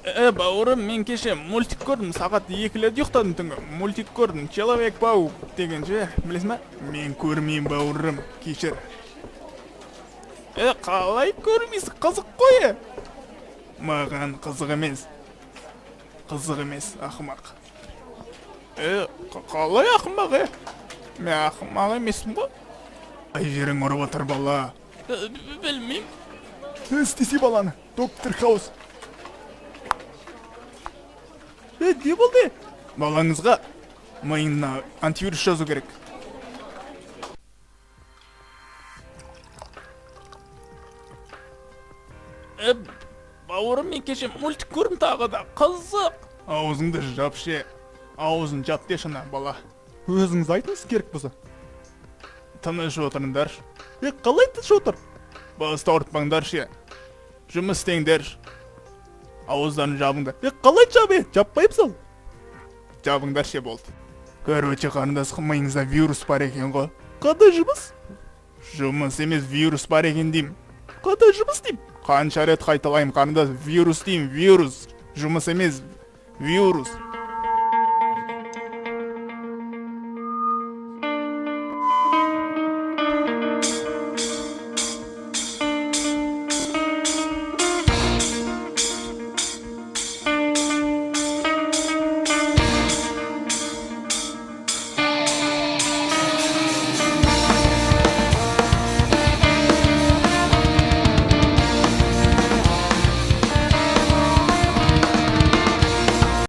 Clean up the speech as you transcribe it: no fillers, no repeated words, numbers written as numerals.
Бауырым, мен кеше мультик көрдім, сағат 2-лерде ұйықтадым түнгі. Мультик көрдім, Человек Паук деген ше, білесің ба? Мен көрмеймін, бауырым, кешір. Қалай көрмейсің, қызық қой, е? Маған қызық емес. Қызық емес, ақымақ. Қалай ақымақ, е? Мен ақымақ емеспін ғой. Қай жерің ұрып отыр, бала? Білмеймін. Істесе баланы, доктор Хаус. Не болды? Балаңызға миына антивирус жазу керек. Бауырым, мен кеше мультик көрдім тағы да. Қызық. Аузыңды жап ше. Аузын жап деші ана бала. Өзіңіз айтыңыз керек болса. Тыныш отырыңдар. Қалай тыныш отыр? Басты ауыртпаңдар ше. Жұмыс істеңдер. Ауыздарын жабыңдар. Қалай жап, е? Жаппаймыз ал. Жабыңдар ше, болды. Короче, қарындас, миыңызда вирус бар екен ғой. Қандай жұмыс? Жұмыс емес, вирус бар екен деймін. Қандай жұмыс деймін? Қанша рет қайталаймын, қарындас, вирус деймін, вирус. Жұмыс емес, вирус.